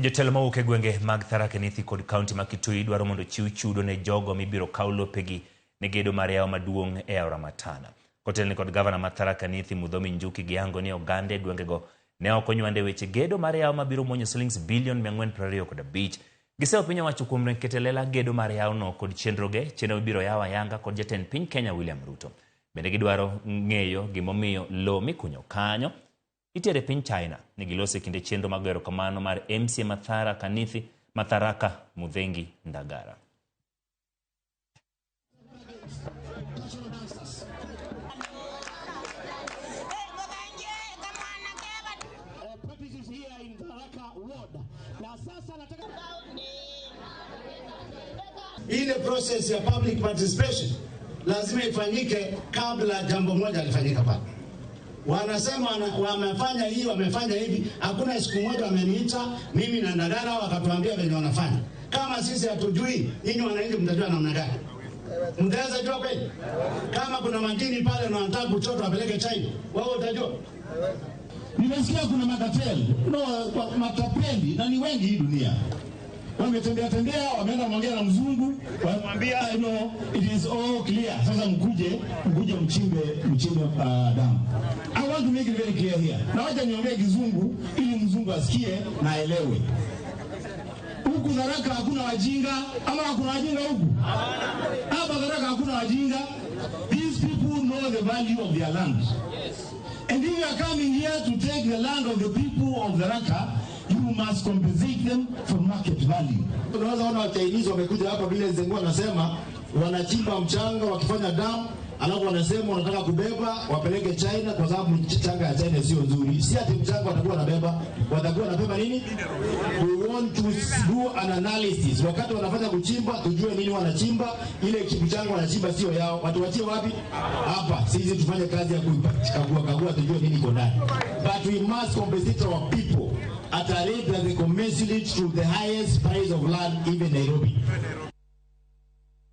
Jotelo mawuok e gwenge mag Tharaka Nithi kod kaunti ma Kitui dwaro mondo ochiw chudo ne jogo mibiro kaw lopegi ne gedo mar yawo maduong' e aora Matana. Kotelni kod gavana ma Tharaka Nithi Muthomi Njuki giyango ni oganda e gwengego ne ok onywande weche gedo mar yawo mabiro muonyo silings bilion 425. Gisewo piny owacho kuom keto e lela gedo mar yawono kod chenroge, chenro mibiro yaw ayanga kod jatend piny Kenya William Ruto. Bende gidwaro ng'eyo gimomiyo lowo mikunyo kanyo itero e piny China ne giloso e kinde chenro mag erokamano mar MCA Matharaka Nithi Matharaka Muthengi Ndagara. Ile process ya public participation lazima ifanyike kabla jambo moja lifanyika pale. Wanasema wamefanya hii, wamefanya hivi. Hakuna siku moja wameniita mimi na Ndagara wakatuambia venye wanafanya. Kama sisi hatujui, nyinyi wananchi mtajua namna gani? Mtaweza jua kweli? Kama kuna madini pale na wanataka kuchota wapeleke China, wewe utajua? Nimesikia kuna makateli, no, matapeli na ni wengi hii dunia. Wametembea tembea, wameenda kuongea na mzungu, wamemwambia you know, it is all clear. Sasa mkuje mchimbe damu. I want to make it very clear here. Na wacha niongee kizungu ili mzungu asikie na aelewe. Huku Tharaka hakuna wajinga, ama hakuna wajinga huku? Hapa Tharaka hakuna wajinga. These people know the value of their land. And if you are coming here to take the land of the people of Tharaka, you must compensate them for market value. Unaweza ona Chinese wamekuja hapa vile Zengo anasema wanachimba mchanga wakifanya dam, alafu wanasema wanataka kubeba wapeleke China kwa sababu mchanga ya China sio nzuri. Si ati mchanga watakuwa wanabeba, watakuwa wanabeba nini? We want to do an analysis. Wakati wanafanya kuchimba tujue nini wanachimba, ile mchanga wanachimba sio yao. Watuachie wapi? Hapa. Sisi tufanye kazi ya kukagua kagua tujue nini iko ndani. But we must compensate our people at a rate that is commensurate to the highest price of land even Nairobi.